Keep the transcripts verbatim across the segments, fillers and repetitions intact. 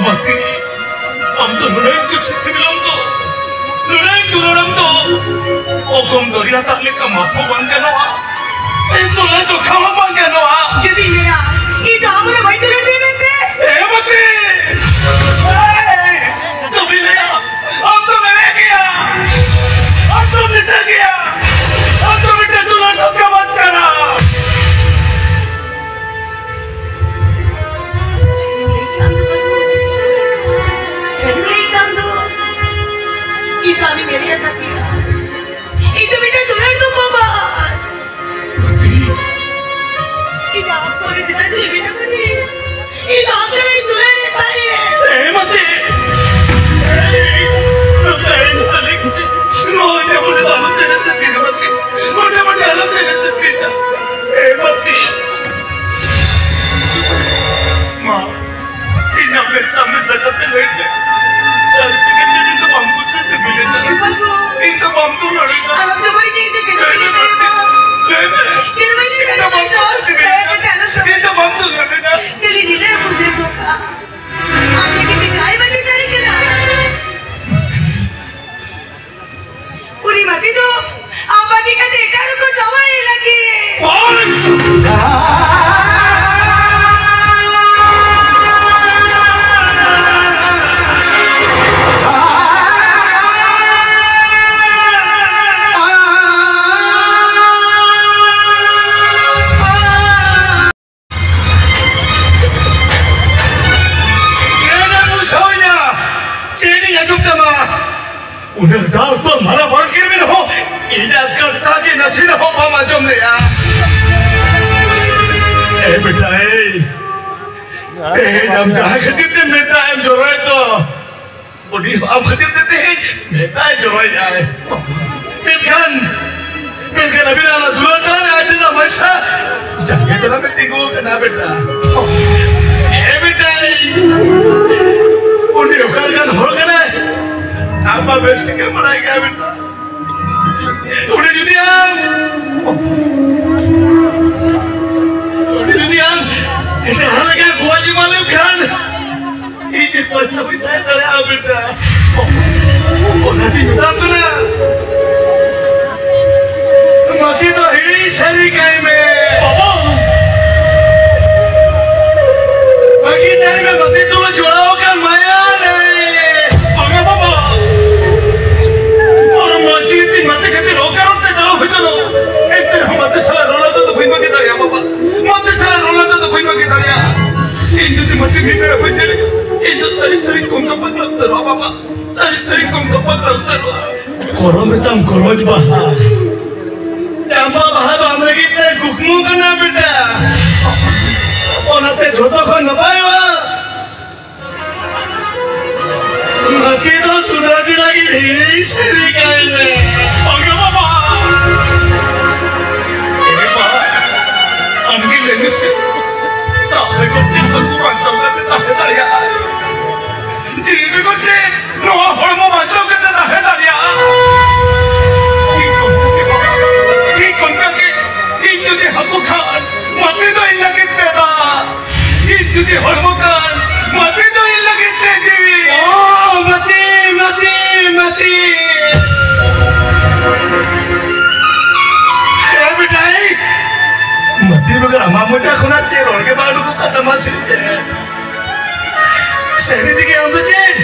ᱵᱟᱹᱛᱤ, ᱟᱢ ᱫᱚ ᱱᱩᱱᱟᱹᱜ ᱠᱩᱥᱤ ᱥᱤᱵᱤᱞᱟᱢ ᱫᱚ, ᱱᱩᱱᱟᱹᱜ ᱫᱩᱞᱟᱹᱲᱟᱢ ᱫᱚ, ᱚᱜᱚᱢ ᱫᱚᱨᱭᱟ ᱫᱟᱜ ᱞᱮᱠᱟ ᱢᱟᱯ ᱦᱚᱸ ᱵᱟᱝ ᱜᱟᱱᱚᱜᱼᱟ᱾ ᱪᱮᱫ ᱫᱩᱞᱟᱹᱲ ᱫᱚ ᱠᱷᱟᱢᱟ ᱵᱟᱝ ᱜᱟᱱᱚᱜᱼᱟ᱾ ᱡᱩᱫᱤᱧ ᱢᱮᱱᱟ, ᱤᱧ ᱫᱚ ᱟᱢ ᱨᱮ ᱵᱟᱹᱧ ᱫᱩᱞᱟᱹᱲ ᱢᱮᱭᱟ ᱢᱮᱱᱛᱮ᱾ ᱮ ᱵᱟᱹᱛᱤ! ᱮᱭ! ᱛᱚᱵᱮ ᱞᱟᱹᱭᱟ, ᱟᱢ ᱫᱚ ᱢᱮᱱᱟᱜ ᱜᱮᱭᱟ, ᱟᱢ ᱫᱚ ᱢᱮᱱᱟᱜ ᱜᱮᱭᱟ, ᱟᱢ ᱫᱚ ᱢᱤᱫᱴᱟᱝ ᱫᱩᱞᱟᱹᱲ ᱫᱚ ᱠᱷᱟᱢᱟ ᱠᱟᱱᱟ᱾ ᱥᱟᱹᱨᱤᱢ ᱞᱟᱹᱭ ᱠᱟᱱ ᱫᱚ ᱵᱟᱹᱵᱩ, ᱥᱟᱹᱨᱤᱢ ᱞᱟᱹᱭ ᱠᱟᱱ ᱫᱚ᱾ ᱤᱧ ᱫᱚ ᱟᱢᱤᱧ ᱮᱲᱮ ᱟᱠᱟᱫ ᱢᱮᱭᱟ᱾ ᱤᱧ ᱫᱚ ᱢᱤᱫᱴᱟᱝ ᱫᱩᱞᱟᱹᱲ ᱫᱚ ᱵᱟᱵᱟ᱾ ᱵᱟᱹᱛᱤ᱾ ᱤᱧ ᱫᱚ ᱟᱢ ᱠᱚᱨᱮ ᱛᱮᱫᱚ ᱪᱮᱫ ᱢᱮᱱᱟᱜ ᱠᱟᱫᱤᱧ? ᱤᱧ ᱫᱚ ᱟᱢ ᱪᱷᱟᱲᱟ ᱤᱧ ᱫᱩᱞᱟᱹᱲ ᱮᱫ ᱛᱟᱦᱮᱸ᱾ ᱮ ᱵᱟᱹᱛᱤ᱾ ᱮᱭ, ᱱᱚᱝᱠᱟ ᱮᱲᱮ ᱟᱞᱮ ᱠᱟᱛᱮ, ᱱᱚᱣᱟ ᱡᱮᱢᱚᱱ ᱫᱚ ᱟᱞᱚᱢ ᱛᱮᱨᱮ ᱥᱮ ᱛᱤᱨᱮ ᱵᱟᱹᱛᱤ᱾ ᱢᱚᱱᱮ ᱢᱚᱱᱮ ᱟᱞᱚᱢ ᱛᱮᱨᱮ ᱥᱮ ᱛᱤᱨᱮ᱾ ᱮ ᱵᱟᱹᱛᱤ᱾ ᱢᱟ, ᱤᱧᱟᱜ ᱢᱮᱫ ᱥᱟᱢᱱᱮ ᱡᱟᱭᱜᱟ ᱛᱮ ᱞᱟᱹᱭ ᱢᱮ᱾ ᱥᱟᱹᱨᱤ ᱛᱮᱜᱮ ᱪᱮᱫ ᱤᱧ ᱫᱚ ᱵᱟᱢ ᱠᱩᱥᱤ ᱛᱮ ᱵᱤᱞᱤ ᱠᱟᱱᱟ? ᱮ ᱵᱟᱹᱵᱩ᱾ ᱤᱧ ᱫᱚ ᱵᱟᱢ ᱫᱩᱞᱟᱹᱲᱤᱧᱟ᱾ ᱟᱞᱚᱢ ᱡᱚᱵᱚᱨᱤᱧᱟ, ᱤᱧ ᱫᱚ ᱪᱮᱫ ᱦᱚᱸ ᱵᱟᱹᱧ ᱞᱟᱹᱭ ᱫᱟᱲᱮᱭᱟᱢᱟ᱾ ᱞᱟᱹᱭ ᱢᱮ᱾ ᱪᱮᱫ ᱦᱚᱸ ᱵᱟᱹᱧ ᱞᱟᱹᱭ ᱤᱧ ᱫᱚ ᱵᱟᱢ ᱫᱟᱲᱮᱭᱟᱢᱟ᱾ ᱠᱩᱥᱤ᱾ ᱫᱟᱭᱟ ᱠᱟᱛᱮ ᱟᱞᱚᱢ ᱡᱚᱵᱚᱨᱤᱧᱟ᱾ ᱤᱧ ᱫᱚ ᱵᱟᱢ ᱫᱩᱞᱟᱹᱲᱤᱧᱟ᱾ ᱠᱷᱟᱹᱞᱤ ᱱᱤᱱᱟᱹᱜ ᱵᱩᱡᱷᱟᱹᱣ ᱫᱚᱨᱠᱟᱨ᱾ ᱟᱢ ᱞᱟᱹᱜᱤᱫ ᱛᱮ ᱡᱟᱦᱟᱸᱭ ᱵᱟᱹᱧ ᱫᱟᱲᱮ ᱠᱟᱱᱟ᱾ ᱩᱱᱤ ᱵᱟᱹᱛᱤ ᱫᱚ ᱟᱢ ᱵᱟᱹᱜᱤ ᱠᱟᱛᱮ ᱮᱴᱟᱜ ᱨᱮᱠᱚ ᱡᱟᱶᱟᱭᱮ ᱞᱟᱹᱜᱤᱫ᱾ ᱪᱮᱫ ᱮᱢ ᱵᱩᱡᱷᱟᱹᱣᱤᱧᱟ? ᱪᱮᱫ ᱤᱧ ᱟᱸᱡᱚᱢ ᱛᱟᱢᱟ? ᱩᱱᱟᱹᱜ ᱫᱟᱞ ᱛᱚᱞ ᱢᱟᱨᱟ ᱵᱟᱲᱜᱮ ᱨᱮ ᱦᱚᱸ ᱤᱧᱟᱜ ᱠᱟᱛᱷᱟ ᱜᱮ ᱱᱟᱥᱮ ᱨᱮᱦᱚᱸ ᱵᱟᱢ ᱟᱸᱡᱚᱢ ᱞᱮᱜᱼᱟ᱾ ᱮ ᱵᱮᱴᱟ, ᱮᱭ, ᱛᱮᱦᱮᱧ ᱟᱢ ᱡᱟᱦᱟᱸ ᱠᱷᱟᱹᱛᱤᱨ ᱛᱮ ᱢᱮᱫ ᱫᱟᱜ ᱮᱢ ᱡᱚᱨᱚᱭᱮᱫ ᱫᱚ, ᱩᱱᱤ ᱦᱚᱸ ᱟᱢ ᱠᱷᱟᱹᱛᱤᱨ ᱛᱮ ᱛᱮᱦᱮᱧ ᱢᱮᱫ ᱫᱟᱜ ᱮ ᱡᱚᱨᱚᱭᱮᱫᱼᱟᱭ᱾ ᱢᱮᱱᱠᱷᱟᱱ, ᱢᱮᱱᱠᱷᱟᱱ ᱟᱹᱵᱤᱱᱟᱜ ᱚᱱᱟ ᱫᱩᱞᱟᱹᱲ ᱛᱟᱞᱟ ᱨᱮ ᱟᱡ ᱛᱮᱫᱚ ᱯᱚᱭᱥᱟ ᱡᱟᱸᱜᱮ ᱛᱟᱨᱟ ᱨᱮ ᱛᱤᱸᱜᱩ ᱟᱠᱟᱱᱟ ᱵᱮᱴᱟ᱾ ᱮ ᱵᱮᱴᱟ, ᱩᱱᱤ ᱚᱠᱟ ᱞᱮᱠᱟᱱ ᱦᱚᱲ ᱠᱟᱱᱟᱭ? ᱟᱢ ᱢᱟ ᱵᱮᱥ ᱴᱷᱤᱠᱮᱢ ᱵᱟᱲᱟᱭ ᱜᱮᱭᱟ ᱵᱮᱴᱟ᱾ ᱩᱱᱤ ᱡᱩᱫᱤ ᱟᱢ, ᱩᱱᱤ ᱡᱩᱫᱤ ᱟᱢ ᱮᱴᱟᱜ ᱦᱚᱲ ᱞᱮᱠᱟ ᱜᱚᱡ ᱮᱢᱟᱱ ᱞᱮᱱᱠᱷᱟᱱ, ᱛᱟᱯᱚᱨᱮ ᱢᱟᱹᱡᱷᱤ ᱫᱚ ᱦᱤᱲᱤᱧ ᱥᱟᱹᱨᱤ ᱠᱟᱭ ᱢᱮ᱾ ᱵᱟᱵᱟ! ᱵᱟᱹᱜᱤ ᱥᱟᱹᱨᱤ ᱢᱮ, ᱢᱟᱹᱡᱷᱤ ᱫᱚ ᱡᱚᱲᱟᱣ ᱟᱠᱟᱱ ᱢᱟᱭᱟ ᱨᱮ᱾ ᱵᱟᱝᱟ ᱵᱟᱵᱟ! ᱟᱨ ᱢᱟᱹᱡᱷᱤ ᱛᱤᱧ ᱢᱟᱛᱮ ᱠᱷᱟᱹᱛᱤᱨ ᱚᱠᱟᱨᱚᱱ ᱛᱮ ᱡᱚᱲᱟᱣ ᱦᱩᱭ ᱛᱟᱢᱟ? ᱮᱱᱛᱮ ᱨᱮᱦᱚᱸ ᱢᱟᱛᱮ ᱥᱟᱞᱟ ᱨᱚᱲ ᱞᱟᱸᱫᱟ ᱫᱚ ᱵᱟᱹᱧ ᱵᱟᱹᱜᱤ ᱫᱟᱲᱮᱭᱟᱜᱼᱟ ᱵᱟᱵᱟ᱾ ᱢᱟᱛᱮ ᱥᱟᱞᱟ ᱨᱚᱲ ᱞᱟᱸᱫᱟ ᱫᱚ ᱵᱟᱹᱧ ᱵᱟᱹᱜᱤ ᱫᱟᱲᱮᱭᱟᱜᱼᱟ᱾ ᱤᱧ ᱡᱩᱫᱤ ᱢᱟᱛᱮ ᱢᱤᱫ ᱵᱮᱲᱟ ᱵᱟᱹᱧ ᱧᱮᱞᱮᱭᱟ, ᱤᱧ ᱫᱚ ᱥᱟᱹᱨᱤ ᱥᱟᱹᱨᱤ ᱠᱚᱝᱠᱟ ᱯᱟᱜᱽᱞᱟ ᱩᱛᱟᱹᱨᱚᱜᱼᱟ ᱵᱟᱵᱟ᱾ ᱥᱟᱹᱨᱤ ᱥᱟᱹᱨᱤ ᱠᱚᱝᱠᱟ ᱯᱟᱜᱽᱞᱟ ᱩᱛᱟᱹᱨᱚᱜᱼᱟ᱾ ᱠᱚᱨᱚᱢ ᱨᱮᱛᱟᱢ ᱠᱚᱨᱚᱡ ᱵᱟᱦᱟ᱾ ᱪᱟᱢᱯᱟ ᱵᱟᱦᱟ ᱫᱚ ᱟᱢ ᱞᱟᱹᱜᱤᱫ ᱛᱮ ᱠᱩᱠᱢᱩ ᱠᱟᱱᱟ ᱵᱮᱴᱟ᱾ ᱚᱱᱟᱛᱮ ᱡᱷᱚᱛᱚ ᱠᱷᱚᱱ ᱱᱟᱯᱟᱭᱚᱜᱼᱟ, ᱜᱟᱛᱮ ᱫᱚ ᱥᱩᱫᱷᱟᱹ ᱫᱤ ᱞᱟᱹᱜᱤᱫ ᱦᱤᱲᱤᱧ ᱥᱟᱹᱨᱤ ᱠᱟᱭ ᱢᱮ᱾ ᱵᱟᱝᱟ ᱵᱟᱵᱟ᱾ ᱮ ᱵᱟᱵᱟ, ᱟᱢᱜᱮ ᱞᱟᱹᱭ ᱢᱮᱥᱮ, ᱫᱟᱜ ᱵᱮᱜᱚᱨ ᱪᱮᱫ ᱦᱟᱹᱠᱩ ᱵᱟᱧᱪᱟᱣ ᱠᱟᱛᱮ ᱛᱟᱦᱮᱸ ᱫᱟᱲᱮᱭᱟᱜᱼᱟ? ᱡᱤᱣᱤ ᱵᱮᱜᱚᱨ ᱪᱮᱫ ᱱᱚᱣᱟ ᱦᱚᱲᱢᱚ ᱵᱟᱧᱪᱟᱣ ᱠᱟᱛᱮ ᱛᱟᱦᱮᱸ ᱫᱟᱲᱮᱭᱟᱜᱼᱟ? ᱴᱷᱤᱠ ᱚᱱᱠᱟ ᱜᱮ ᱵᱟᱵᱟ, ᱴᱷᱤᱠ ᱚᱱᱠᱟ ᱜᱮ ᱤᱧ ᱡᱩᱫᱤ ᱦᱟᱹᱠᱩ ᱠᱷᱟᱱ, ᱢᱟᱹᱛᱤ ᱫᱚ ᱤᱧ ᱞᱟᱹᱜᱤᱫ ᱛᱮ ᱫᱟᱜ᱾ ᱤᱧ ᱡᱩᱫᱤ ᱦᱚᱲᱢᱚ ᱠᱷᱟᱱ, ᱢᱟᱹᱛᱤ ᱫᱚ ᱤᱧ ᱞᱟᱹᱜᱤᱫ ᱛᱮ ᱡᱤᱣᱤ᱾ ᱳ, ᱢᱟᱹᱛᱤ, ᱢᱟᱹᱛᱤ, ᱢᱟᱹᱛᱤ᱾ ᱮ ᱵᱮᱴᱟᱭ, ᱢᱟᱹᱛᱤ ᱵᱮᱜᱚᱨ ᱟᱢᱟᱜ ᱢᱚᱪᱟ ᱠᱷᱚᱱᱟᱜ ᱪᱮᱫ ᱨᱚᱲ ᱜᱮ ᱵᱟᱝ ᱩᱰᱩᱠᱚᱜ ᱠᱟᱱ ᱛᱟᱢᱟ ᱥᱮ ᱪᱮᱫ? ᱥᱟᱹᱨᱤ ᱛᱮᱜᱮ ᱟᱢ ᱫᱚ ᱪᱮᱫ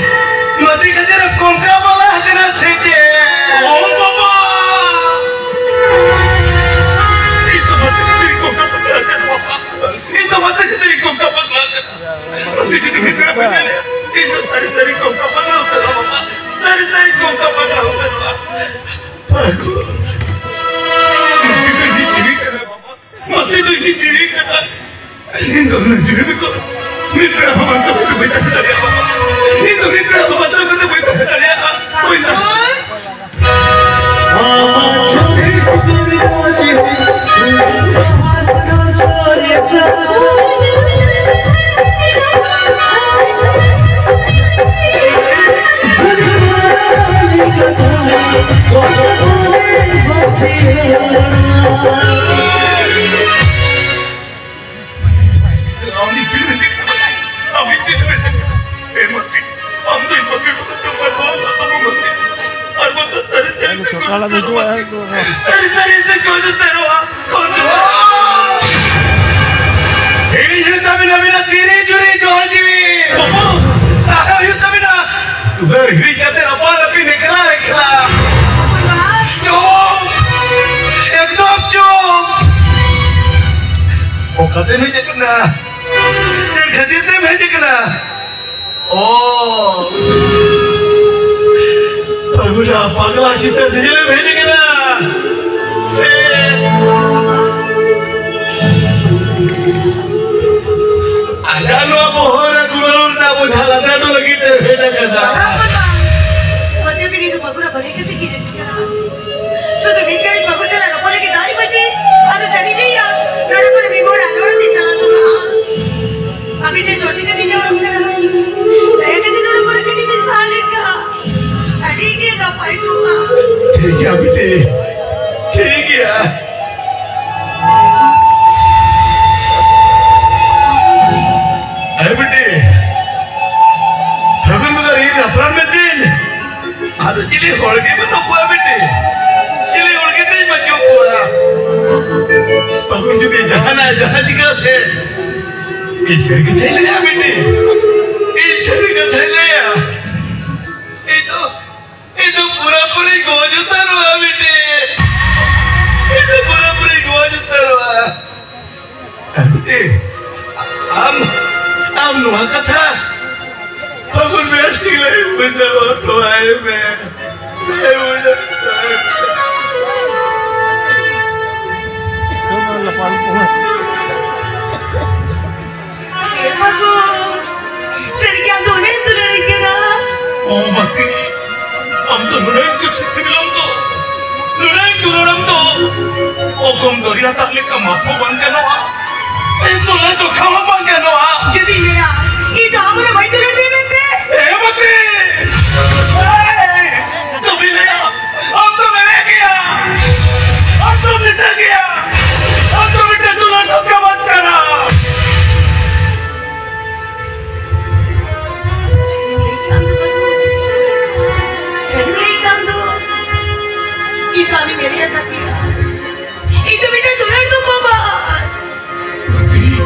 ᱢᱟᱹᱛᱤ ᱠᱷᱟᱹᱛᱤᱨ ᱮᱢ ᱠᱚᱝᱠᱟ ᱵᱟᱞᱟ ᱟᱠᱟᱱᱟ ᱥᱮ ᱪᱮᱫ? ᱳ ᱵᱟᱵᱟ! ᱤᱧ ᱫᱚ ᱢᱟᱹᱛᱤ ᱠᱷᱟᱹᱛᱤᱨ ᱤᱧ ᱠᱚᱝᱠᱟ ᱵᱟᱞᱟ ᱟᱠᱟᱱᱟ ᱵᱟᱵᱟ᱾ ᱤᱧ ᱫᱚ ᱢᱟᱹᱛᱤ ᱠᱷᱟᱹᱛᱤᱨ ᱤᱧ ᱠᱚᱝᱠᱟ ᱵᱟᱞᱟ ᱟᱠᱟᱱᱟ᱾ ᱢᱟᱹᱛᱤ ᱡᱩᱫᱤ ᱢᱤᱫ ᱵᱮᱲᱟ ᱵᱟᱹᱧ ᱧᱮᱞᱮᱭᱟ, ᱤᱧ ᱫᱚ ᱥᱟᱹᱨᱤ ᱥᱟᱹᱨᱤ ᱠᱚᱝᱠᱟ ᱵᱟᱞᱟ ᱩᱛᱟᱹᱨᱚᱜᱼᱟ ᱵᱟᱵᱟ᱾ ᱥᱟᱹᱨᱤ ᱥᱟᱹᱨᱤ ᱠᱚᱝᱠᱟ ᱵᱟᱞᱟ ᱩᱛᱟᱹᱨᱚᱜᱼᱟ᱾ ᱯᱟᱹᱜᱩ᱾ ᱢᱟᱹᱛᱤ ᱫᱚ ᱤᱧᱤᱡ ᱡᱤᱣᱤ ᱠᱟᱱᱟᱭ ᱵᱟᱵᱟ᱾ ᱢᱟᱹᱛᱤ ᱫᱚ ᱤᱧᱤᱡ ᱡᱤᱣᱤ ᱠᱟᱱᱟᱭ᱾ ᱤᱧ ᱫᱚ ᱱᱩᱭ ᱡᱤᱣᱤ ᱵᱮᱜᱚᱨ ᱢᱤᱫ ᱵᱮᱲᱟ ᱦᱚᱸ ᱵᱟᱧᱪᱟᱣ ᱠᱟᱛᱮ ᱵᱟᱹᱧ ᱛᱟᱦᱮᱸ ᱫᱟᱲᱮᱭᱟᱜᱼᱟ ᱵᱟᱵᱟ᱾ ᱤᱧ ᱫᱚ ᱢᱤᱫ ᱵᱮᱲᱟ ᱦᱚᱸ ᱵᱟᱧᱪᱟᱣ ᱠᱟᱛᱮ ᱵᱟᱹᱧ ᱛᱟᱦᱮᱸ ᱫᱟᱲᱮᱭᱟᱜᱼᱟ᱾ ᱦᱩᱭ ᱱᱟ᱾ ᱟᱢ ᱤᱧ ᱡᱤᱣᱤ ᱨᱮ ᱟᱢ ᱤᱧ ᱡᱤᱣᱤ ᱨᱮ ᱮ ᱢᱟᱹᱛᱤ, ᱟᱢ ᱫᱚ ᱤᱧ ᱵᱟᱹᱜᱤ ᱦᱚᱴᱚ ᱠᱟᱛᱮ ᱚᱠᱟ ᱨᱮᱦᱚᱸ ᱟᱞᱚᱢ ᱛᱟᱵᱚᱱ ᱢᱟᱹᱛᱤ᱾ ᱫᱩᱞᱟᱹᱲ ᱦᱤᱲᱤᱧ ᱠᱟᱛᱮ ᱟᱯᱟᱱ ᱟᱹᱯᱤᱱ ᱮᱠᱞᱟ ᱮᱠᱞᱟ᱾ ᱪᱩᱯ! ᱮᱠᱫᱚᱢ ᱪᱩᱯ! ᱚᱠᱟᱛᱮᱢ ᱦᱮᱡ ᱟᱠᱟᱱᱟ? ᱪᱮᱫ ᱠᱷᱟᱹᱛᱤᱨ ᱛᱮᱢ ᱦᱮᱡ ᱟᱠᱟᱱᱟ? ᱚ, ᱯᱟᱹᱜᱩᱱᱟ ᱯᱟᱜᱽᱞᱟ ᱪᱤᱛᱟᱹᱨ ᱧᱮᱧᱮᱞᱮᱢ ᱦᱮᱡ ᱟᱠᱟᱱᱟ? ᱪᱮᱫ? ᱟᱡᱟᱜ ᱱᱚᱣᱟ ᱵᱚᱦᱚᱜ ᱨᱮ ᱫᱩᱞᱟᱹᱲ ᱨᱮᱱᱟᱜ ᱵᱚᱡᱷᱟ ᱞᱟᱫᱮ ᱦᱚᱴᱚ ᱞᱟᱹᱜᱤᱫ ᱛᱮ ᱦᱮᱡ ᱟᱠᱟᱱᱟ᱾ ᱵᱟᱝ, ᱵᱟᱝ, ᱵᱟᱝ᱾ ᱯᱟᱹᱛᱭᱟᱹᱣ ᱯᱮ, ᱱᱤᱭᱟᱹ ᱫᱚ ᱯᱟᱹᱜᱩᱱᱟ ᱵᱷᱟᱹᱜᱤ ᱠᱷᱟᱹᱛᱤᱨ ᱜᱮ ᱦᱮᱡ ᱟᱠᱟᱱᱟ᱾ ᱥᱩᱫᱷᱩ ᱢᱤᱫ ᱜᱷᱟᱹᱲᱤᱡ ᱯᱟᱹᱜᱩᱱ ᱥᱟᱞᱟᱜ ᱨᱚᱯᱚᱲ ᱞᱟᱹᱜᱤᱫ ᱫᱟᱣ ᱤᱢᱟᱹᱧ ᱯᱮ᱾ ᱟᱫᱚ ᱪᱮᱫ ᱤᱧ ᱞᱟᱹᱭᱟ? ᱱᱚᱰᱮ ᱠᱷᱚᱱ ᱢᱤᱫ ᱦᱚᱲ ᱟᱞᱮ ᱚᱲᱟᱜ ᱛᱮᱧ ᱪᱟᱞᱟᱣ ᱩᱛᱟᱹᱨᱚᱜᱼᱟ᱾ ᱟᱹᱵᱤᱱ ᱴᱷᱮᱱ ᱪᱚᱴᱤ ᱠᱟᱛᱮ ᱡᱚᱦᱟᱨᱚᱜ ᱠᱟᱱᱟ᱾ ᱫᱟᱭᱟ ᱠᱟᱛᱮ ᱱᱚᱰᱮ ᱠᱷᱚᱱ ᱠᱟᱹᱴᱤᱡ ᱵᱤᱱ ᱥᱟᱦᱟ ᱞᱮᱱ ᱠᱷᱟᱱ ᱟᱹᱰᱤ ᱜᱮ ᱱᱟᱯᱟᱭ ᱠᱚᱜᱼᱟ᱾ ᱴᱷᱤᱠ ᱜᱮᱭᱟ ᱵᱤᱴᱤ, ᱴᱷᱤᱠ ᱜᱮᱭᱟ᱾ ᱟᱨᱮ ᱵᱤᱴᱤ, ᱯᱷᱟᱹᱜᱩᱱ ᱵᱚᱸᱜᱟ ᱨᱮ ᱤᱧ ᱟᱯᱱᱟᱨ ᱢᱮ ᱫᱤᱱ᱾ ᱟᱫᱚ ᱪᱤᱞᱤ ᱦᱚᱲ ᱜᱮ ᱵᱟᱹᱱᱩᱜ ᱠᱚᱣᱟ ᱵᱤᱴᱤ, ᱪᱤᱞᱤ ᱦᱚᱲ ᱜᱮ ᱛᱤᱧ ᱵᱟᱹᱪᱩᱜ ᱠᱚᱣᱟ᱾ ᱯᱷᱟᱹᱜᱩᱱ ᱡᱩᱫᱤ ᱡᱟᱦᱟᱱᱟᱜ ᱡᱟᱦᱟᱸ ᱪᱤᱠᱟᱹ ᱥᱮ, ᱤᱧ ᱥᱟᱹᱨᱤ ᱠᱟᱛᱷᱟᱧ ᱞᱟᱹᱭᱟ ᱵᱤᱴᱤ, ᱤᱧ ᱥᱟᱹᱨᱤ ᱠᱟᱛᱷᱟᱧ ᱞᱟᱹᱭᱟ᱾ ᱤᱧ ᱫᱚ, ᱤᱧ ᱫᱚ ᱯᱩᱨᱟᱹᱯᱩᱨᱤ ᱜᱚᱡ ᱩᱛᱟᱹᱨᱚᱜᱼᱟ ᱵᱤᱴᱤ, ᱤᱧ ᱫᱚ ᱯᱩᱨᱟᱹᱯᱩᱨᱤ ᱜᱚᱡ ᱩᱛᱟᱹᱨᱚᱜᱼᱟ᱾ ᱮ, ᱟᱢ, ᱟᱢ ᱱᱚᱣᱟ ᱠᱟᱛᱷᱟ ᱯᱷᱟᱹᱜᱩᱱ ᱵᱮᱥ ᱴᱷᱤᱠ ᱞᱟᱹᱭ ᱵᱩᱡᱷᱟᱹᱣ ᱦᱚᱴᱚ ᱟᱭ ᱢᱮ᱾ ᱞᱟᱹᱭ ᱵᱩᱡᱷᱟᱹᱣ ᱦᱚᱴᱚ ᱟᱭ ᱢᱮ᱾ ᱮ ᱯᱷᱟᱹᱜᱩᱱ, ᱥᱟᱹᱨᱤᱜᱮ ᱟᱢ ᱫᱚ ᱩᱱᱟᱹᱜ ᱮᱢ ᱫᱩᱞᱟᱹᱲᱤᱧ ᱠᱟᱱᱟ? ᱚ ᱵᱟᱹᱛᱤ, ᱟᱢ ᱫᱚ ᱱᱩᱱᱟᱹᱜ ᱠᱩᱥᱤ ᱥᱤᱵᱤᱞᱟᱢ ᱫᱚ, ᱱᱩᱱᱟᱹᱜ ᱫᱩᱞᱟᱹᱲᱟᱢ ᱫᱚ, ᱚᱜᱚᱢ ᱫᱚᱨᱭᱟ ᱫᱟᱜ ᱞᱮᱠᱟ ᱢᱟᱯ ᱦᱚᱸ ᱵᱟᱝ ᱜᱟᱱᱚᱜᱼᱟ, ᱥᱮ ᱛᱩᱞᱟᱹ ᱡᱚᱠᱷᱟ ᱦᱚᱸ ᱵᱟᱝ ᱜᱟᱱᱚᱜᱼᱟ᱾ ᱡᱩᱫᱤᱧ ᱞᱟᱹᱭᱟ, ᱤᱧ ᱫᱚ ᱟᱢ ᱩᱱᱟᱹᱜ ᱵᱟᱹᱧ ᱫᱩᱞᱟᱹᱲ ᱢᱮᱭᱟ ᱢᱮᱱᱛᱮ? ᱮ ᱵᱟᱹᱛᱤ! ᱮᱭ! ᱛᱚᱵᱮᱧ ᱞᱟᱹᱭᱟ, ᱟᱢ ᱫᱚᱢ ᱮᱲᱮ ᱜᱮᱭᱟ, ᱟᱢ ᱫᱚᱢ ᱢᱮᱥᱟ ᱜᱮᱭᱟ, ᱟᱢ ᱫᱚ ᱢᱤᱫᱴᱟᱝ ᱫᱩᱞᱟᱹᱲ ᱫᱷᱳᱠᱟᱵᱟᱡ ᱠᱟᱱᱟ᱾ ᱥᱟᱹᱨᱤᱢ ᱞᱟᱹᱭ ᱠᱟᱱ ᱫᱚ ᱵᱟᱹᱵᱩ, ᱥᱟᱹᱨᱤᱢ ᱞᱟᱹᱭ ᱠᱟᱱ ᱫᱚ᱾ ᱤᱧ ᱫᱚ ᱟᱢᱤᱧ ᱮᱲᱮᱭᱟᱠᱟᱫ ᱢᱮᱭᱟ᱾ ᱤᱧ ᱫᱚ ᱢᱤᱫᱴᱟᱝ ᱫᱩᱞᱟᱹᱲ ᱫᱷᱳᱠᱟᱵᱟᱡ᱾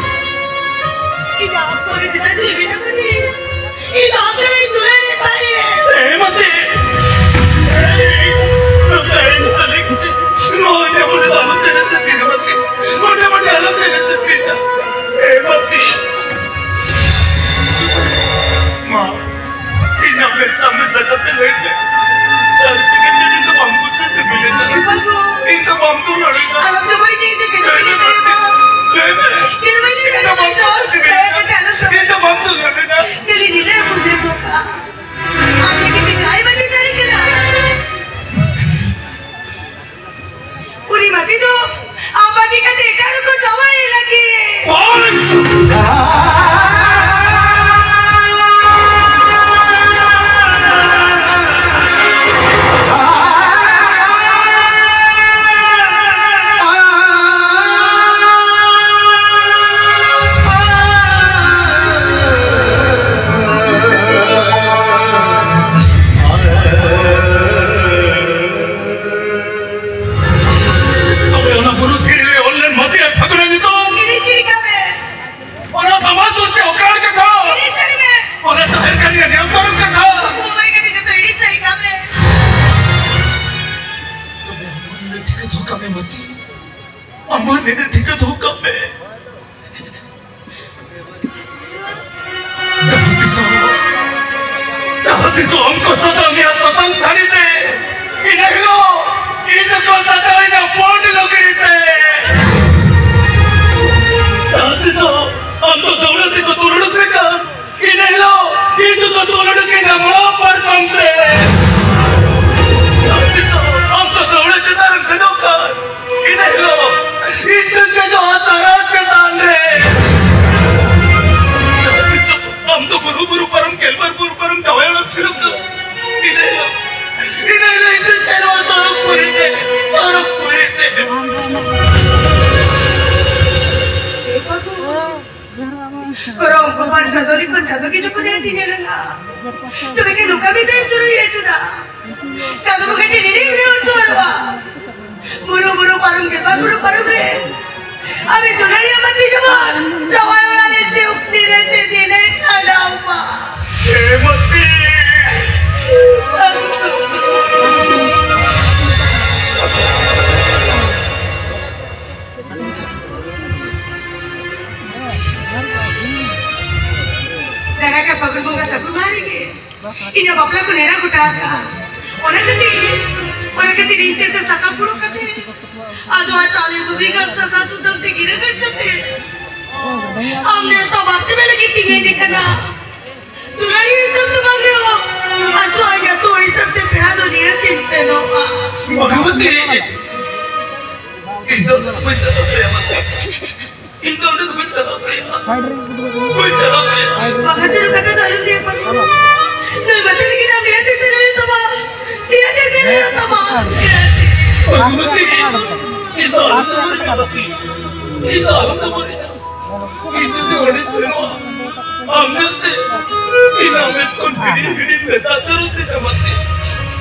ᱤᱧ ᱫᱚ ᱟᱢ ᱯᱚᱨᱮ ᱛᱮᱫᱚ ᱡᱤᱣᱤ ᱴᱟᱠᱟ ᱫᱤᱧ᱾ ᱤᱧ ᱫᱚ ᱟᱢ ᱥᱟᱞᱟᱜ ᱤᱧ ᱫᱩᱞᱟᱹᱲ ᱮᱫ ᱛᱟᱦᱮᱸ᱾ ᱞᱟᱹᱭ ᱢᱮ᱾ ᱥᱟᱹᱨᱤ ᱛᱮᱜᱮ ᱪᱮᱫ ᱤᱧ ᱫᱚ ᱵᱟᱢ ᱵᱩᱡᱷᱟᱹᱣ ᱛᱮ ᱵᱤᱞᱤ ᱫᱚ? ᱤᱧ ᱫᱚ ᱵᱟᱢ ᱫᱩᱞ ᱫᱟᱲᱮᱭᱟᱜᱼᱟ᱾ ᱟᱞᱚᱢ ᱡᱚᱵᱚᱨᱤᱧᱟ, ᱤᱧ ᱫᱚ ᱪᱮᱫ ᱦᱚᱸ ᱵᱟᱹᱧ ᱞᱟᱹᱭ ᱫᱟᱲᱮᱭᱟᱢᱟ᱾ ᱞᱟᱹᱭ ᱢᱮ᱾ ᱪᱮᱫ ᱦᱚᱸ ᱵᱟᱹᱧ ᱞᱟᱹᱭ ᱫᱟᱲᱮᱭᱟᱢᱟ, ᱤᱧ ᱫᱚ ᱵᱟᱢ ᱫᱩᱞ ᱫᱟᱲᱮᱭᱟᱜᱼᱟ᱾ ᱫᱟᱭᱟ ᱠᱟᱛᱮ ᱟᱞᱚᱢ ᱥᱟᱵ᱾ ᱤᱧ ᱫᱚ ᱵᱟᱢ ᱫᱩᱞ ᱫᱟᱲᱮᱭᱟᱜᱼᱟ᱾ ᱠᱷᱟᱹᱞᱤ ᱱᱤᱱᱟᱹᱜ ᱵᱩᱡᱷᱟᱹᱣ ᱫᱚ ᱠᱟᱜ᱾ ᱟᱢ ᱞᱟᱹᱜᱤᱫ ᱛᱮ ᱡᱟᱦᱟᱸᱭ ᱵᱟᱹᱧ ᱫᱟᱲᱮ ᱠᱟᱱᱟ᱾ ᱩᱱᱤ ᱢᱟᱹᱛᱤ ᱫᱚ ᱟᱢ ᱵᱟᱹᱜᱤ ᱠᱟᱛᱮ ᱮᱴᱟᱜ ᱨᱮᱠᱚ ᱡᱟᱶᱟᱭ ᱮ ᱞᱟᱹᱜᱤᱫ᱾ ᱛᱚᱵᱮ ᱚᱱᱟ ᱵᱩᱨᱩ ᱫᱷᱤᱨᱤ ᱨᱮ ᱚᱞ ᱞᱮᱱ ᱢᱟᱹᱛᱤ ᱟᱨ ᱯᱷᱟᱹᱜᱩᱱᱟᱜ ᱧᱩᱛᱩᱢ? ᱦᱤᱲᱤᱧ ᱜᱤᱰᱤ ᱠᱟᱜ ᱢᱮ᱾ ᱚᱱᱟ ᱥᱚᱢᱟᱡᱽ ᱫᱩᱥᱴᱤ ᱚᱠᱨᱟᱲ ᱠᱟᱛᱷᱟ᱾ ᱦᱤᱲᱤᱧ ᱥᱟᱹᱨᱤ ᱢᱮ᱾ ᱚᱱᱟ ᱡᱟᱦᱮᱨ ᱠᱟᱹᱢᱤ ᱨᱮ ᱱᱮᱣᱛᱟ ᱨᱩᱯ ᱠᱟᱛᱷᱟ᱾ ᱠᱩᱠᱢᱩ ᱵᱟᱹᱲᱤᱡ ᱠᱟᱛᱮ ᱡᱚᱛᱚ ᱦᱤᱲᱤᱧ ᱥᱟᱹᱨᱤ ᱠᱟᱜ ᱢᱮ᱾ ᱛᱚᱵᱮ ᱟᱢ ᱱᱤᱱᱟᱹᱜ ᱴᱷᱤᱠᱟᱹ ᱫᱚᱦᱚ ᱠᱟᱜ ᱢᱮ ᱢᱟᱹᱛᱤ᱾ ᱟᱢ ᱱᱤᱱᱟᱹᱜ ᱴᱷᱤᱠᱟᱹ ᱫᱚᱦᱚ ᱠᱟᱜ ᱢᱮ᱾ ᱡᱟᱦᱟᱸ ᱛᱤᱥᱚᱜ, ᱡᱟᱦᱟᱸ ᱛᱤᱥᱚᱜ ᱟᱢ ᱠᱚ ᱥᱟᱡᱟᱣ ᱢᱮᱭᱟ ᱥᱟᱥᱟᱝ ᱥᱟᱹᱲᱤ ᱛᱮ, ᱤᱱᱟᱹ ᱦᱤᱞᱳᱜ ᱤᱧ ᱫᱚᱠᱚ ᱥᱟᱡᱟᱣ ᱤᱧᱟ ᱯᱩᱸᱰ ᱞᱩᱜᱽᱲᱤ ᱛᱮ᱾ ᱡᱟᱦᱟᱸ ᱛᱤᱥᱚᱜ ᱟᱢ ᱫᱚ ᱫᱟᱹᱣᱲᱟᱹ ᱛᱮᱠᱚ ᱛᱩᱞ ᱩᱰᱩᱠ ᱢᱮ ᱠᱷᱟᱱ, ᱤᱱᱟᱹ ᱦᱤᱞᱳᱜ ᱤᱧ ᱫᱚᱠᱚ ᱛᱩᱞ ᱩᱰᱩᱠ ᱤᱧᱟ ᱢᱚᱲᱟ ᱯᱟᱨᱠᱚᱢ ᱛᱮ᱾ ᱡᱟᱦᱟᱸ ᱛᱤᱥᱚᱜ ᱟᱢ ᱫᱚ ᱫᱟᱹᱣᱲᱟᱹ ᱪᱮᱛᱟᱱ ᱨᱮᱢ ᱫᱮᱡᱚᱜ ᱠᱷᱟᱱ, ᱤᱱᱟᱹ ᱦᱤᱞᱳᱜ ᱤᱧ ᱫᱚᱧ ᱫᱮᱡᱚᱜᱼᱟ ᱛᱟᱨᱟ ᱪᱮᱛᱟᱱ ᱨᱮ᱾ ᱡᱟᱦᱟᱸ ᱛᱤᱥᱚᱜ ᱟᱢ ᱫᱚ ᱵᱩᱨᱩ ᱵᱩᱨᱩ ᱯᱟᱨᱚᱢ, ᱜᱮᱞᱵᱟᱨ ᱵᱩᱨᱩ ᱯᱟᱨᱚᱢ, ᱡᱟᱶᱟᱭ ᱚᱲᱟᱜ ᱥᱮᱱᱚᱜ ᱠᱟᱱ᱾ ᱤᱱᱟᱹ ᱦᱤᱞᱳᱜ, ᱤᱱᱟᱹ ᱦᱤᱞᱳᱜ ᱤᱧ ᱫᱚᱧ ᱥᱮᱱᱚᱜᱼᱟ ᱥᱚᱨᱚᱜᱽᱯᱩᱨᱤ ᱛᱮ, ᱥᱚᱨᱚᱜᱽᱯᱩᱨᱤ ᱛᱮ᱾ ᱮ ᱵᱟᱹᱵᱩ, ᱜᱚᱨᱚᱢ ᱠᱚᱯᱟᱲ ᱪᱟᱸᱫᱚ ᱞᱮᱠᱟᱱ ᱪᱟᱸᱫᱚ ᱜᱮ ᱡᱚᱠᱷᱚᱱ ᱟᱹᱰᱤ ᱧᱮᱞᱮᱱᱟ, ᱛᱚᱵᱮ ᱠᱤ ᱱᱚᱝᱠᱟ ᱢᱤᱫ ᱫᱤᱱ ᱛᱩᱨᱩᱭ ᱦᱤᱡᱩᱜᱼᱟ? ᱪᱟᱸᱫᱚ ᱵᱚᱸᱜᱟ ᱴᱷᱮᱱ ᱱᱤᱱᱟᱹᱜ ᱤᱧ ᱱᱮᱦᱚᱨ ᱡᱚᱦᱟᱨᱚᱜᱼᱟ᱾ ᱵᱩᱨᱩ ᱵᱩᱨᱩ ᱯᱟᱨᱚᱢ, ᱜᱮᱞᱵᱟᱨ ᱵᱩᱨᱩ ᱯᱟᱨᱚᱢ ᱨᱮ ᱟᱢᱤᱡ ᱫᱩᱞᱟᱹᱲᱤᱭᱟᱹ ᱢᱟᱹᱛᱤ ᱡᱮᱢᱚᱱ ᱡᱟᱶᱟᱭ ᱚᱲᱟᱜ ᱨᱮ ᱥᱩᱠ ᱱᱤᱨᱟᱹᱭ ᱛᱮ ᱫᱤᱱᱮ ᱠᱷᱟᱸᱰᱟᱣ ᱢᱟ᱾ ᱮ ᱢᱟᱹᱛᱤ! ᱫᱟᱨᱟᱭ ᱠᱟᱱ ᱯᱷᱟᱹᱜᱩᱱ ᱵᱚᱸᱜᱟ ᱥᱟᱹᱜᱩᱱ ᱢᱟᱦᱟ ᱨᱮᱜᱮ ᱤᱧᱟᱹᱜ ᱵᱟᱯᱞᱟ ᱠᱚ ᱱᱮᱰᱟ ᱜᱚᱴᱟ ᱟᱠᱟᱫᱼᱟ᱾ ᱚᱱᱟ ᱠᱷᱟᱹᱛᱤᱨ, ᱚᱱᱟ ᱠᱷᱟᱹᱛᱤᱨ ᱤᱧ ᱛᱮ ᱥᱟᱠᱟᱢ ᱯᱷᱩᱲᱩᱜ ᱠᱟᱛᱮ, ᱟᱫᱚ ᱟᱨ ᱪᱟᱣᱞᱮ ᱫᱷᱩᱵᱤ ᱜᱟᱱ ᱥᱟᱥᱟᱝ ᱥᱩᱛᱟᱹᱢ ᱛᱮ ᱜᱤᱨᱟᱹ ᱜᱟᱹᱴ ᱠᱟᱛᱮ, ᱟᱢ ᱱᱮᱣᱛᱟ ᱵᱟᱨᱛᱮ ᱢᱮ ᱞᱟᱹᱜᱤᱫ ᱛᱤᱧ ᱦᱮᱡ ᱟᱠᱟᱱᱟ᱾ ᱫᱩᱞᱟᱹᱲᱤᱭᱟᱹ ᱦᱤᱥᱟᱹᱵ ᱫᱚ ᱵᱟᱝ ᱨᱮᱦᱚᱸ, ᱟᱨ ᱥᱚᱦᱟᱭ ᱟᱹᱛᱩ ᱦᱚᱲ ᱦᱤᱥᱟᱹᱵ ᱛᱮ ᱯᱮᱲᱟ ᱫᱚ ᱱᱤᱦᱟᱹᱛ ᱤᱧ ᱥᱮᱱᱚᱜᱼᱟ᱾ ᱵᱷᱟᱜᱽᱣᱚᱛᱤ, ᱤᱧ ᱫᱚ ᱵᱟᱹᱧ ᱪᱟᱞᱟᱣ ᱫᱟᱲᱮᱭᱟᱜᱼᱟ᱾ ᱤᱧ ᱫᱚ ᱚᱸᱰᱮ ᱫᱚ ᱵᱟᱹᱧ ᱪᱟᱞᱟᱣ ᱫᱟᱲᱮᱭᱟᱜᱼᱟ᱾ ᱵᱟᱹᱧ ᱪᱟᱞᱟᱣ ᱫᱟᱲᱮᱭᱟᱜᱼᱟ᱾ ᱵᱟᱝᱟ, ᱪᱮᱫ ᱠᱟᱛᱷᱟ ᱫᱚ ᱟᱞᱚᱢ ᱞᱟᱹᱭᱟ ᱯᱟᱹᱜᱩ᱾ ᱱᱩᱭ ᱵᱟᱹᱛᱤ ᱞᱟᱹᱜᱤᱫ ᱟᱢ ᱱᱤᱦᱟᱹᱛ ᱜᱮ ᱥᱮᱱ ᱦᱩᱭᱩᱜ ᱛᱟᱢᱟ᱾ ᱱᱤᱦᱟᱹᱛ ᱜᱮ ᱥᱮᱱ ᱦᱩᱭᱩᱜ ᱛᱟᱢᱟ᱾ ᱵᱷᱟᱜᱽᱣᱚᱛᱤ, ᱤᱧ ᱫᱚ ᱟᱞᱚᱢ ᱫᱚᱢᱚᱨᱤᱧᱟ ᱵᱟᱹᱛᱤ᱾ ᱤᱧ ᱫᱚ ᱟᱞᱚᱢ ᱫᱚᱢᱚᱨᱤᱧᱟ᱾ ᱤᱧ ᱡᱩᱫᱤ ᱚᱸᱰᱮᱧ ᱥᱮᱱᱚᱜᱼᱟ, ᱟᱢ ᱧᱮᱞᱛᱮ ᱤᱧ ᱟᱢᱮᱫ ᱠᱷᱚᱱ ᱦᱤᱰᱤᱧ ᱦᱤᱰᱤᱧ ᱢᱮᱛᱟ ᱡᱟᱹᱨᱩᱲ ᱛᱤᱧᱟ ᱵᱟᱹᱛᱤ᱾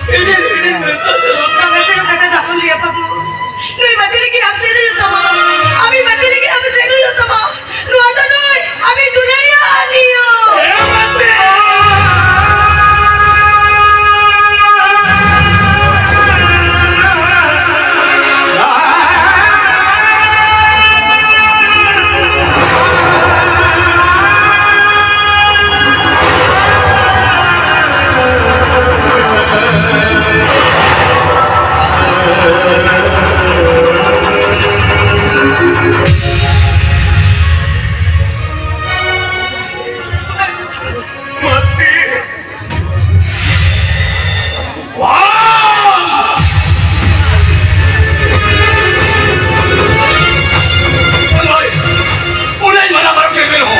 ᱦᱤᱰᱤᱧ ᱦᱤᱰᱤᱧ ᱢᱮᱛᱟ ᱡᱟᱹᱨᱩᱲ᱾ ᱵᱟᱝᱟ, ᱪᱮᱫ ᱠᱟᱛᱷᱟ ᱫᱚ ᱟᱞᱚᱢ ᱞᱟᱹᱭᱟ ᱯᱟᱹᱜᱩ᱾ ᱱᱩᱭ ᱵᱟᱹᱛᱤ ᱞᱟᱹᱜᱤᱫ ᱟᱢ ᱥᱮᱱ ᱦᱩᱭᱩᱜ ᱛᱟᱢᱟ᱾ ᱟᱢᱤᱡ ᱵᱟᱹᱛᱤ ᱞᱟᱹᱜᱤᱫ ᱟᱢ ᱥᱮᱱ ᱦᱩᱭᱩᱜ ᱛᱟᱢᱟ᱾ ᱱᱚᱣᱟ ᱫᱚ ᱱᱩᱭ ᱟᱢᱤᱡ ᱫᱩᱞᱟᱹᱲᱤᱭᱟᱹ ᱟᱜ ᱱᱤᱭᱚᱢ᱾ ᱩᱱᱤ ᱢᱟᱱᱟ ᱵᱟᱨᱚ ᱴᱷᱮᱱ ᱢᱮᱱᱟᱜᱼᱟ᱾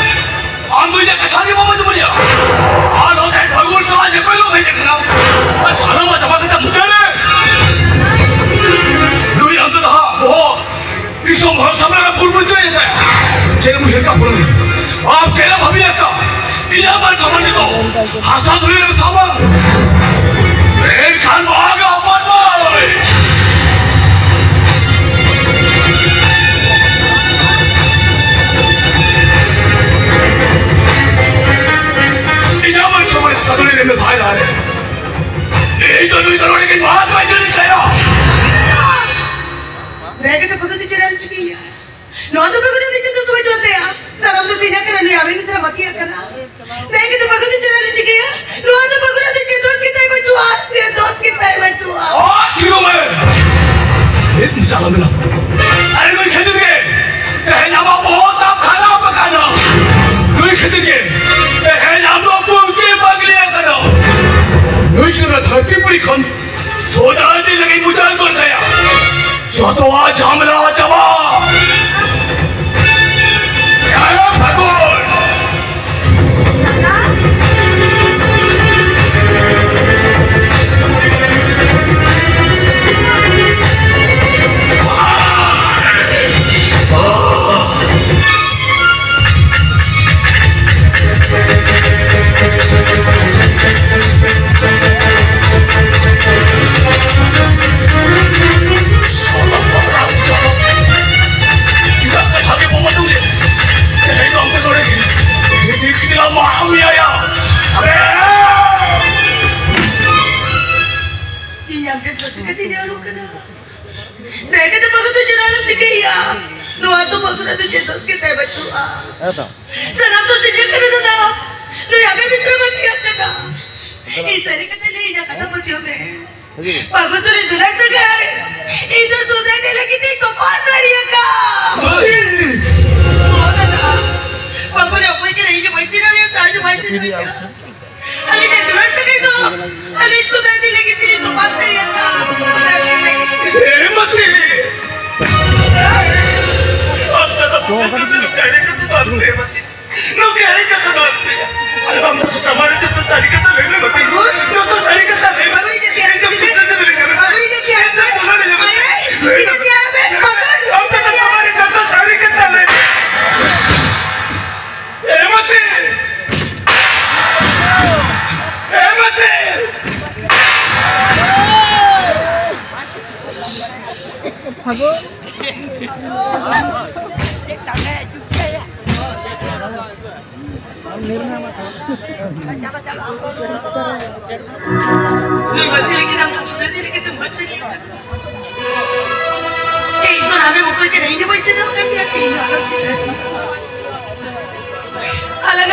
ᱟᱢ ᱫᱚ ᱤᱧᱟᱹᱜ ᱠᱟᱛᱷᱟ ᱜᱮ ᱵᱟᱢ ᱟᱸᱡᱚᱢ ᱞᱮᱭᱟ᱾ ᱟᱨ ᱱᱚᱛᱮ ᱯᱷᱟᱹᱜᱩᱱ ᱥᱟᱞᱟᱜ ᱧᱮᱯᱮᱞ ᱫᱚ ᱦᱮᱡ ᱟᱠᱟᱱᱟ᱾ ᱟᱨ ᱥᱟᱱᱟᱢᱟᱜ ᱪᱟᱵᱟ ᱠᱟᱛᱮ ᱢᱩᱪᱟᱹᱫ ᱨᱮ ᱱᱩᱭ ᱟᱢ ᱫᱚ ᱫᱟᱦᱟ ᱵᱚᱦᱚᱜ ᱫᱤᱥᱚᱢ ᱦᱚᱲ ᱥᱟᱢᱟᱝ ᱨᱮ ᱵᱩᱲᱵᱩᱲ ᱦᱚᱪᱚᱭᱮᱫ ᱛᱟᱭᱟ᱾ ᱪᱮᱫ ᱮᱢ ᱩᱭᱦᱟᱹᱨ ᱠᱟᱜ ᱵᱚᱞᱮ? ᱟᱢ ᱪᱮᱫ ᱮᱢ ᱵᱷᱟᱹᱵᱤ ᱟᱠᱟᱫ? ᱤᱧᱟᱹᱜ ᱢᱟᱱ ᱥᱚᱱᱢᱟᱱ ᱱᱤᱛᱚᱜ ᱦᱟᱥᱟ ᱫᱷᱩᱲᱤ ᱨᱮᱢ ᱥᱟᱵᱟ᱾ ᱮᱱᱠᱷᱟᱱ ᱱᱚᱣᱟ ᱜᱮ ᱚᱯᱚᱨ ᱢᱟᱹᱭ᱾ ᱤᱧᱟᱹᱜ ᱢᱟᱱ ᱥᱚᱱᱢᱟᱱ ᱦᱟᱥᱟ ᱫᱷᱩᱲᱤ ᱨᱮ ᱢᱮᱥᱟᱭ ᱞᱟᱦᱟᱨᱮ, ᱤᱧ ᱫᱚ ᱱᱩᱭ ᱫᱚ ᱱᱚᱰᱮ ᱜᱮᱧ ᱢᱟᱲᱟᱝ ᱠᱟᱭ ᱡᱟᱹᱱᱤᱡ ᱠᱟᱭᱟ᱾ ᱫᱟᱭᱟ ᱠᱟᱛᱮ ᱵᱟᱹᱜᱤ ᱫᱚ ᱪᱮᱫ ᱮᱢ ᱪᱤᱠᱟᱹᱭᱟ? ᱱᱚᱣᱟ ᱫᱚ ᱵᱟᱹᱜᱤ ᱫᱚ ᱱᱤᱡᱮ ᱫᱚ ᱥᱚᱦᱤ ᱦᱚᱪᱚ ᱛᱟᱭᱟ᱾ ᱥᱟᱱᱟᱢ ᱫᱚ ᱪᱤᱱᱦᱟᱹ ᱠᱟᱱᱟ ᱱᱩᱭ ᱟᱢᱤᱡ ᱢᱤᱥᱨᱟ ᱵᱟᱹᱜᱤᱭᱟᱜ ᱠᱟᱱᱟ᱾ ᱱᱮᱜᱼᱮ ᱜᱮ ᱫᱚ ᱵᱟᱹᱜᱩ ᱫᱚ ᱪᱮᱫ ᱮᱢ ᱪᱤᱠᱟᱹᱭᱟ? ᱱᱚᱣᱟ ᱫᱚ ᱵᱟᱹᱜᱩ ᱨᱮ ᱫᱚ ᱪᱮᱫ ᱫᱳᱥ ᱜᱮ ᱛᱟᱭ ᱵᱟᱹᱪᱩᱜᱼᱟ, ᱪᱮᱫ ᱫᱳᱥ ᱜᱮ ᱛᱟᱭ ᱵᱟᱹᱪᱩᱜᱼᱟ᱾ ᱚ, ᱛᱷᱤᱨᱚᱜ ᱢᱮ᱾ ᱢᱤᱫ ᱢᱚᱪᱟ ᱟᱞᱚᱢ ᱢᱮᱱᱟ᱾ ᱟᱨᱮ, ᱱᱩᱭ ᱠᱷᱟᱹᱛᱤᱨ ᱜᱮ ᱛᱮᱦᱮᱧ ᱟᱢᱟᱜ ᱵᱚᱦᱚᱜ ᱛᱟᱢ ᱠᱷᱟᱨᱟᱯ ᱟᱠᱟᱱᱟ᱾ ᱱᱩᱭ ᱠᱷᱟᱹᱛᱤᱨ ᱜᱮ ᱛᱮᱦᱮᱧ ᱟᱢ ᱫᱚ ᱯᱩᱨᱛᱤ ᱵᱟᱹᱜᱤ ᱟᱠᱟᱱᱟ᱾ ᱱᱩᱭ ᱠᱷᱟᱹᱛᱤᱨ ᱫᱷᱟᱹᱨᱛᱤ ᱯᱩᱨᱤ ᱠᱷᱚᱱ ᱥᱚᱫᱟ ᱤᱫᱤ ᱞᱟᱹᱜᱤᱫ ᱢᱩᱪᱟᱹᱫ ᱜᱚᱫ ᱠᱟᱭᱟ᱾ ᱡᱚᱛᱚᱣᱟᱜ ᱡᱷᱟᱢᱮᱞᱟ ᱪᱟᱵᱟ᱾ ᱮ ᱯᱷᱟᱹᱜᱩᱱ! ᱤᱧᱟᱹᱜ ᱠᱟᱛᱷᱟ ᱜᱮ ᱵᱟᱢ ᱟᱸᱡᱚᱢ ᱞᱮᱫ᱾ ᱛᱮᱦᱮᱧ ᱫᱚ ᱟᱢ ᱫᱚ ᱱᱚᱰᱮ ᱜᱮ ᱤᱧ ᱫᱚ ᱢᱟᱜ ᱢᱮᱭᱟ ᱭᱟ᱾ ᱟᱨᱮ! ᱤᱧ ᱟᱢ ᱴᱷᱮᱱ ᱥᱚᱛᱭᱚ ᱠᱟᱛᱷᱟᱧ ᱞᱟᱹᱭ ᱟᱢ ᱠᱟᱱᱟ᱾ ᱱᱮᱜᱼᱮ ᱫᱚ ᱵᱟᱹᱜᱩ ᱫᱚ ᱪᱮᱫ ᱟᱞᱚᱢ ᱪᱤᱠᱟᱹᱭᱟ᱾ ᱱᱚᱣᱟ ᱫᱚ ᱵᱟᱹᱜᱩ ᱨᱮ ᱫᱚ ᱪᱮᱫ ᱫᱳᱥ ᱜᱮ ᱛᱟᱭ ᱵᱟᱹᱪᱩᱜᱼᱟ᱾ ᱦᱮᱸ ᱛᱚ᱾ ᱥᱟᱱᱟᱢ ᱫᱚ ᱪᱮᱫ ᱠᱟᱱᱟ ᱫᱟᱫᱟ? ᱱᱩᱭ ᱟᱯᱮ ᱵᱷᱤᱛᱨᱤ ᱨᱮ ᱵᱟᱹᱜᱤᱭᱟᱜ ᱠᱟᱱᱟ᱾ ᱤᱧ ᱥᱟᱹᱨᱤ ᱠᱟᱛᱷᱟ ᱞᱟᱹᱭ ᱤᱧᱟᱹᱜ ᱠᱟᱛᱷᱟ ᱯᱟᱹᱛᱭᱟᱹᱣ ᱢᱮ᱾ ᱦᱤᱡᱩᱜ ᱢᱮ᱾ ᱵᱟᱹᱜᱩ ᱫᱚ ᱱᱩᱭ ᱫᱩᱞᱟᱹᱲ ᱥᱟᱹᱜᱟᱹᱭ ᱤᱧ ᱫᱚ ᱥᱩᱫᱷᱟᱹ ᱤᱫᱤ ᱞᱟᱹᱜᱤᱫ ᱤᱧ ᱛᱚᱯᱟ ᱥᱟᱹᱨᱤ ᱟᱠᱟᱫ᱾ ᱦᱳᱭ᱾ ᱱᱚᱣᱟ ᱫᱟᱫᱟ, ᱵᱟᱹᱜᱩ ᱨᱮ ᱚᱠᱚᱭ ᱠᱟᱱᱟ ᱤᱧ ᱜᱮ ᱵᱟᱹᱧ ᱪᱤᱱᱦᱟᱹᱣ ᱮᱭᱟ, ᱥᱟᱦᱟᱡᱽ ᱵᱟᱭ ᱪᱤᱱᱦᱟᱹᱣ ᱮᱭᱟ᱾ ᱟᱹᱞᱤᱧᱟᱜ ᱫᱩᱞᱟᱹᱲ ᱥᱟᱹᱜᱟᱹᱭ ᱫᱚ ᱟᱹᱞᱤᱧ ᱥᱩᱫᱷᱟᱹ ᱤᱫᱤ ᱞᱟᱹᱜᱤᱫ ᱛᱮᱞᱤᱧ ᱛᱚᱯᱟ ᱥᱟᱹᱨᱤ ᱟᱠᱟᱫ᱾ ᱦᱮᱸ, ᱢᱟᱹᱛᱤ᱾ ᱟᱢ ᱫᱚ ᱱᱚᱝᱠᱟ ᱮᱲᱮ ᱠᱟᱛᱷᱟ ᱫᱚ ᱟᱞᱚᱢ ᱞᱟᱹᱭᱟ, ᱢᱟᱹᱛᱤ᱾ ᱱᱚᱝᱠᱟ ᱮᱲᱮ ᱠᱟᱛᱷᱟ ᱫᱚ ᱟᱞᱚᱢ ᱞᱟᱹᱭᱟ᱾ ᱟᱢ ᱫᱚ ᱥᱟᱢᱟᱝ ᱨᱮ ᱡᱚᱛᱚ ᱥᱟᱹᱨᱤ ᱠᱟᱛᱷᱟ ᱞᱟᱹᱭ ᱢᱮ, ᱢᱟᱹᱛᱤ᱾ ᱡᱚᱛᱚ ᱥᱟᱹᱨᱤ ᱠᱟᱛᱷᱟ ᱞᱟᱹᱭ ᱢᱮ᱾ ᱵᱟᱹᱜᱩ ᱨᱮ ᱪᱮᱫ ᱛᱮᱭᱟᱨ ᱢᱮ? ᱵᱟᱹᱜᱩ ᱨᱮ ᱪᱮᱫ ᱛᱮᱭᱟᱨ ᱢᱮ? ᱟᱨᱮ, ᱪᱮᱫ ᱛᱮᱭᱟᱨ ᱢᱮ? ᱵᱟᱹᱜᱩ ᱨᱮ ᱪᱮᱫ ᱛᱮᱭᱟᱨ ᱢᱮ? ᱟᱢ ᱫᱚ ᱥᱟᱢᱟᱝ ᱨᱮ ᱡᱚᱛᱚ ᱥᱟᱹᱨᱤ ᱠᱟᱛᱷᱟ ᱞᱟᱹᱭ ᱢᱮ᱾ ᱮ ᱢᱟᱹᱛᱤ! ᱮ ᱢᱟᱹᱛᱤ! ᱱᱩᱭ ᱵᱟᱹᱛᱤ ᱞᱟᱹᱜᱤᱫ ᱟᱢ ᱫᱚ ᱥᱩᱫᱷᱟᱹ ᱤᱫᱤ ᱞᱟᱹᱜᱤᱫ ᱛᱮᱢ ᱜᱚᱡ ᱥᱟᱹᱨᱤ ᱟᱠᱟᱱᱟ᱾ ᱤᱧ ᱫᱚ ᱟᱢᱮᱢ ᱩᱠᱩᱨ ᱠᱮᱫᱟ, ᱤᱧ ᱦᱚᱸ ᱵᱟᱹᱧ ᱪᱤᱱᱦᱟᱹᱣ ᱠᱟᱱ ᱢᱮᱭᱟ ᱥᱮ, ᱤᱧ ᱦᱚᱸ ᱟᱞᱚᱢ ᱪᱤᱱᱦᱟᱹᱣ᱾ ᱟᱞᱮ